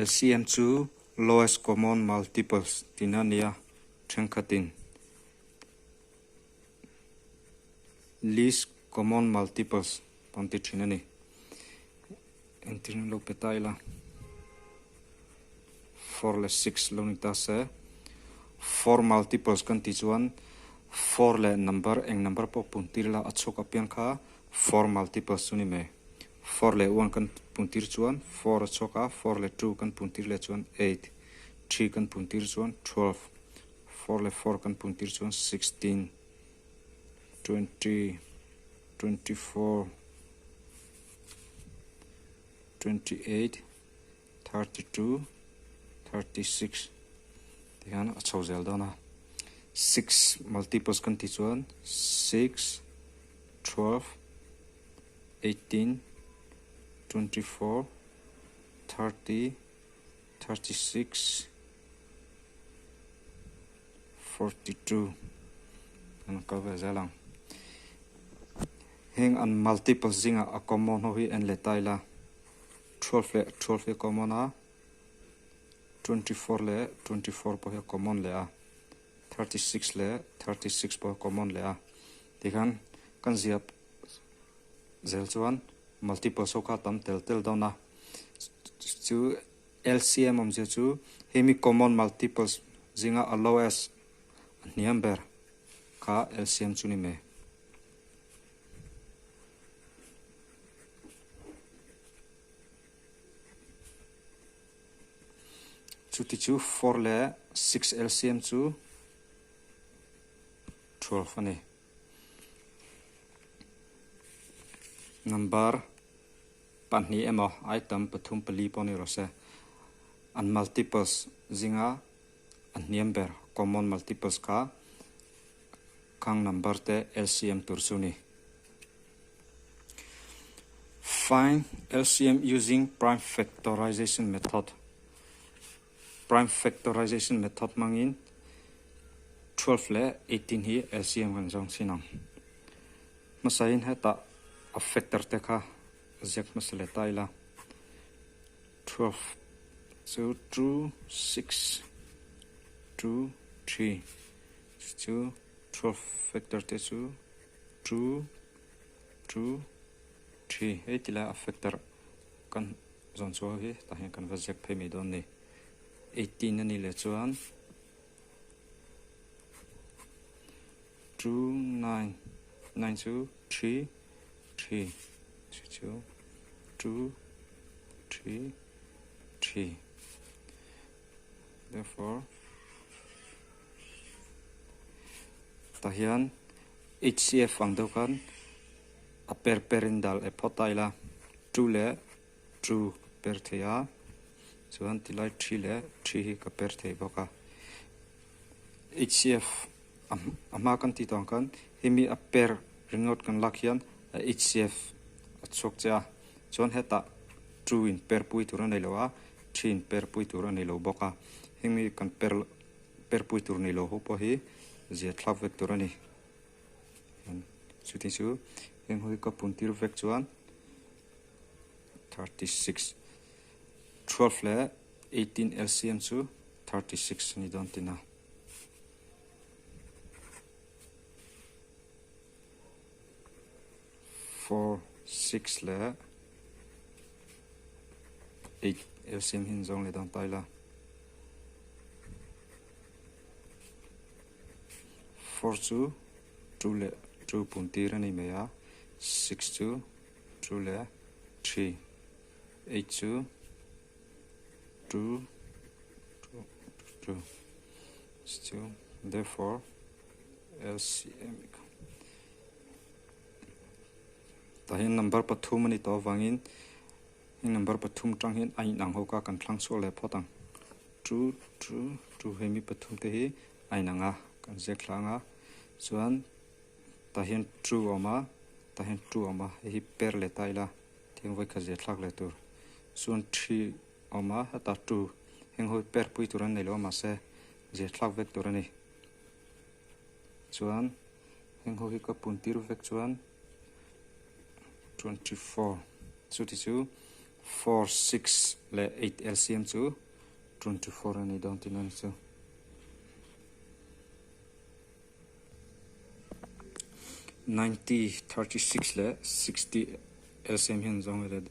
LCM chu lowest common multiples tihna a ni a, thenkhatin least common multiples an ti thin a ni. Engtin lo pe ta ila four leh six lo ni ta se four multiples kan tih chuan four leh number eng number pawh pun tir ila a chhuak apiang kha four multiples chu ni mai. Four leh one kan pun tir chuan four a chhuak a, four leh two kan pun tir leh chuan eight, three kan pun tir chuan twelve, four leh four kan pun tir chuan sixteen, twenty, 24, 28, 32, 36 tihian a chho zel dawn a. Six multiples kan tih chuan six, 12, 18, 24, 30, 36, 42 an kal ve zel ang. Heng an multiple zingah a common ho hi en leh ta ila 12 leh 12 hi a common a, 24 leh 24 pawh hi a common leh a, 36 leh 36 pawh a common leh a. Tikhan kan ziah zel chuan multiples ho kha a tam tel tel dawn a, chu LCM awmzia chu hemi common multiples zinga a lowest a hniam ber kha LCM chu ni mai. Chuti chu four leh six LCM chu 12 a ni. Number pahnih emaw item pathum pali pawh ni rawh se. An multiples zinga a hniam ber common multiples kha khang number te LCM tur chu ni. Find LCM using prime factorization method. Prime factorization method hmangin 12 leh 18 hi LCM kan zawng chin ang. Hmasain hetah a factor te kha ziak hmasa leh ta ila. 12 chu 2, 6, 2, 3 chu 12 factor te chu 2, 2, 3 hei ti lai a factor kan zawn chhuah hi tah hian kan va ziak phei mai dawn a ni. 18 a nih leh chuan 2, 9, 9 chu 3, 3 chu chu 2, 3, 3 therefore tah hian HCF ang deuh khan a per per in dal e phawt ta ila 2 leh 2 per thei a chuan tilai 3 leh 3 hi ka per thei bawk a HCF a hma kan tih tawh ang khan hemi a per ringawt kan lak hian a HCF a chhuak che a chuan hetah 2 in per pui tur a nei lo a 3 in per pui tur a nei lo bawk a hemi kan per per pui tur nei lo ho pawh hi zia thlak vek tur a ni chuti chu heng ho hi ka pun tir vek chuan 36 12 leh 18 LCM chu 36 a ni dawn tina. Four, six leh eight LCM hi an zawng leh dawn ta ila. Four chu two leh two pum tir a ni mai a, six chu two leh three, eight chu two, two, two, chu therefore LCM tah hian number pathum a ni tawh avangin heng number pathum atang hian a inang ho kha kan thlang chhuak leh phawt ang two two two hei mi pathum te hi a inang a kan ziak thlang a chuan tah hian two a awm a tah hian two a awm a hei hi per leh ta ila Thing vawikhat zia thlak leh tur chuan thi a awm a, heta tu heng ho hi per pui tur an nei lo a mahse zia thlak vek tur a ni. Chuan heng ho hi ka pun tir vek chuan 24 chuti chu 4, 6 leh 8 LCM chu 24 a ni dawn tihna a ni chu. 90, 36 leh 60 LCM hian zawng ve leh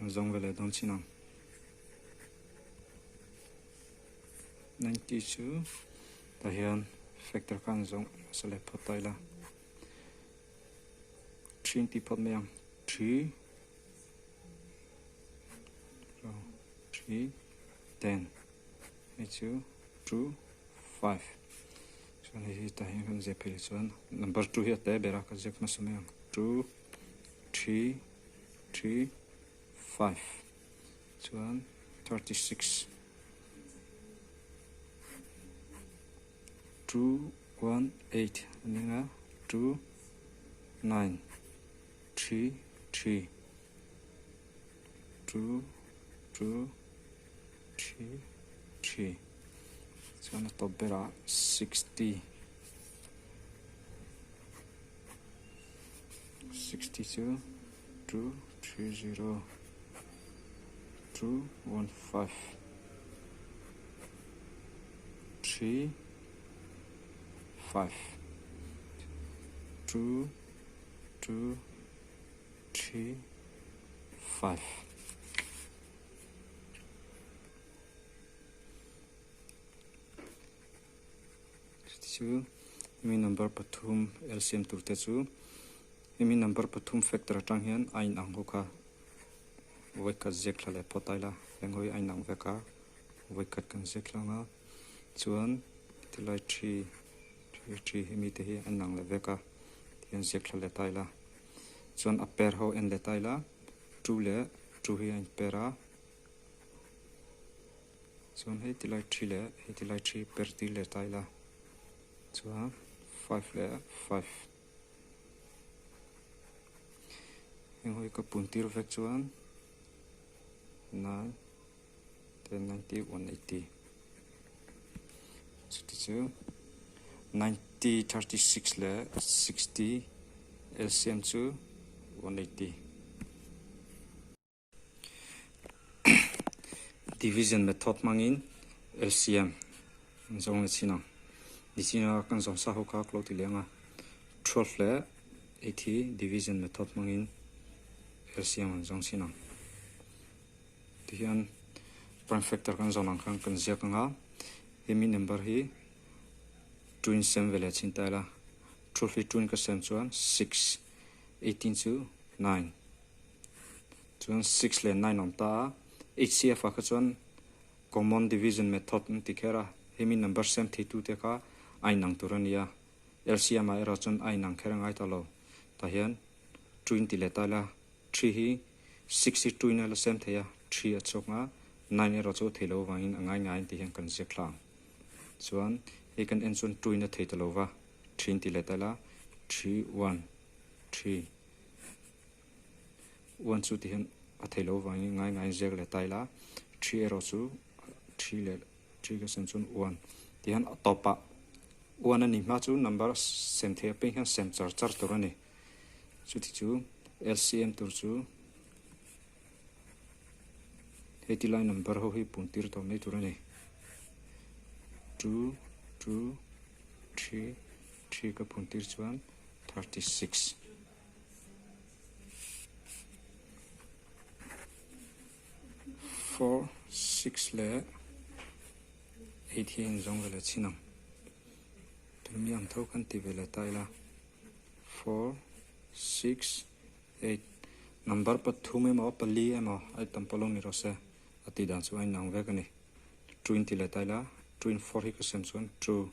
an zawng ve leh dawn chin ang. 90 chu tah hian factor kha an zawng hmasa leh phawt ta ila. 3 tih phawt mai ang. 3 3 10 hei chu 2 5 chuan hei hi tah hian kan ziak phei leh chuan number 2 hi a te ber a ka ziak hmasa mai ang 2 3 3 5 chuan 36 2 1 8 a ni ang a 2 9 3 3 2 2 3 3 chuan a tawp berah 60 60 chu 2 3 0 2 1 5 3 5 2 2 3 5 Chu hemi number pathum LCM tur te chu hemi number pathum factor atang hian a inang ho kha vawikhat ziak thla leh phawt aila heng ho hi a inang vek a vawikhat kan ziak thlang a chuan tilai 3 3 3 hemi te hi a inang leh vek a tihian ziak thla leh ta ila chuan a pair ho en leh ta ila 2 leh 2 hi a in pair a. Chuan hei tilai thi leh hei tilai thi per tir leh ta ila chuan five leh five heng ho hi ka pun tir vek chuan nine ten ninety one eighty chuti chu ninety 36 leh 60 LCM chu 180. Division method hmangin LCM an zawng leh chin ang. Nichina kan zawng sa ho kha ka lo ti leh ang a, 12 leh 8 hi division method hmangin LCM an zawng chin ang. Tihian prime factor kan zawn ang khan kan ziak ang a, hemi number hi 2 in sem ve leh chin ta ila, 12 hi 2 in ka sem chuan 6, 18 chu 9. Chuan 6 leh 9 awm ta a, HCF ah kha chuan common division method an ti kher a, hemi number sem thei tu te kha a inang tur a ni a, LCM ah erawh chuan a inang kher a ngai ta lo. Tah hian 2 in ti leh ta ila, 3 hi 6 hi 2 in a la sem thei a, 3 a chhuak nga, 9 erawh chu a thei lo avangin a ngai ngai an tih hian kan ziak thla ang. Chuan hei kan en chuan 2 in a thei ta lo va, 3 in ti leh ta ila, 3 1 3. Uan chu ti hian a thei lo vangin ngai ngaiin ziak leh ta ila, thi erawh chu thi leh thi ka sem chuan uan ti hian a tawpah uan a nih hma chu number sem theih apiang hian sem char char tur a ni. Chuti chu LCM tur chu hei ti lai number ho hi pun tir tawh mai tur a ni. 2 2 3 3 ka pun tir chuan 36. 4, 6 leh 8 hi a inzawng ve leh chin ang. Tumi ang tho kan ti ve leh ta ila. 4, 6, 8 Number pathum emaw pali emaw a tam pawh lo ni rawh se a tih dan chu a inang vek a ni. 2 in ti leh ta ila 2 in 4 hi ka sem chuan 2,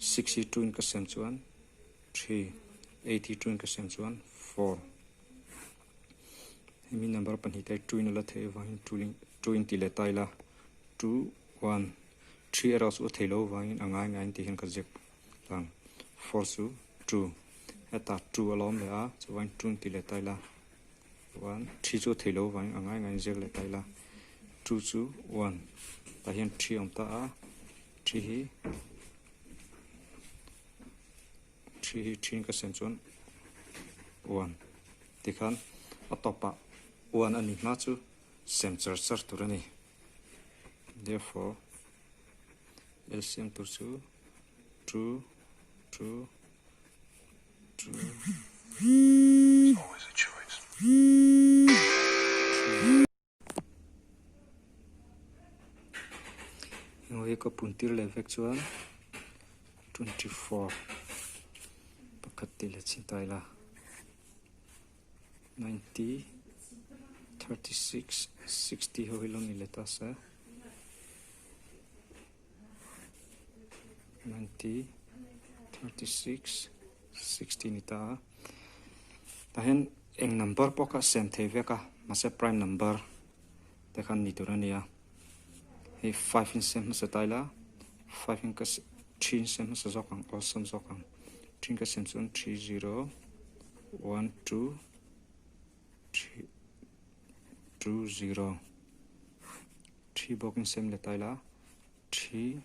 6 hi 2 in ka sem chuan 3, 8 hi 2 in ka sem chuan 4. Hemi number pahnih te 2 in a la theih avangin 2 in ti leh ta ila 2, 1, 3 erawh chu a thei lo avangin a ngai ngaiin tih hian ka ziak lang. 4 chu 2, hetah 2 a lawm leh a, chuvangin 2 in ti leh ta ila 1, 3 chu a thei lo avangin a ngai ngaiin ziak leh ta ila 2 chu 1, tah hian 3 a awm ta a, 3 hi Thi hi thin ka sem chuan uan tikhan a tawpah uan a ni hma chu Sem char char tur a ni. Therefore, LCM tur chu 2, 2, 2. It's always a choice. Heng hi ka puntir leh vek chuan 24 pakhat tih leh chhin ta ila. 90, 36, 60 ho hi lo ni leh ta se. 90, 36, 60 ni ta a. Tah hian eng number pawh kha sem thei vek a, mahse prime number te khan ni tur a ni a. Hei 5 in sem hmasa ta ila, 5 in ka 3 in sem hmasa zawk ang, awlsam zawk ang. 3 in ka sem chuan 3 0 1 2 3 2 0 3 bawk in sem leh ta ila 3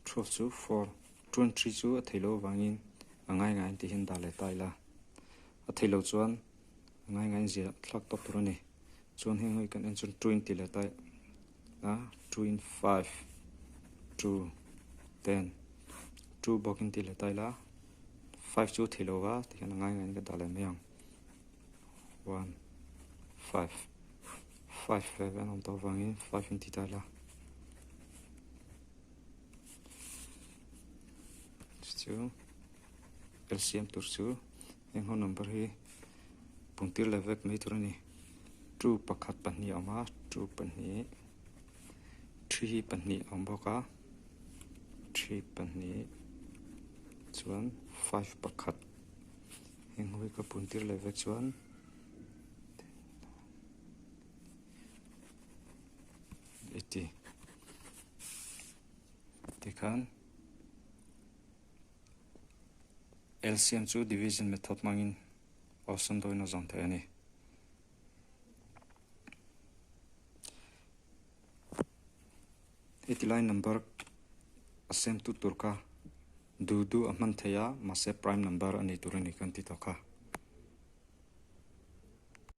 12 chu 4 2 and 3 chu a theilo avangin a ngai ngaiin tih hian dah leh ta ila a theilo chuan a ngai ngaiin ziah thlak tawp tur a ni chuan heng hi kan en chuan 2 in tih leh ta ila 2 in 5 2 10 2 bawk in tih leh ta ila 5 chu a theilo va ti hian a ngai ngaiin ka dah leh mai ang. 1 5 5 ve ve an awm tawh avangin 5 in ti ta ila chu LCM tur chu heng ho number hi pungtir leh vek mai tur a ni 2 pakhat pahnih a awm a 2 pahnih 3 hi pahnih a awm bawk a 3 pahnih chuan 5 pakhat. Heng ho hi ka pun tir leh vek chuan 80 tikhan LCM chu division method hmangin awlsam dawhin a zawm theih a ni. Heti lai number a sem tu tur kha. Du du a hman thei a, mahse prime number a ni tur a ni kan ti tawh kha.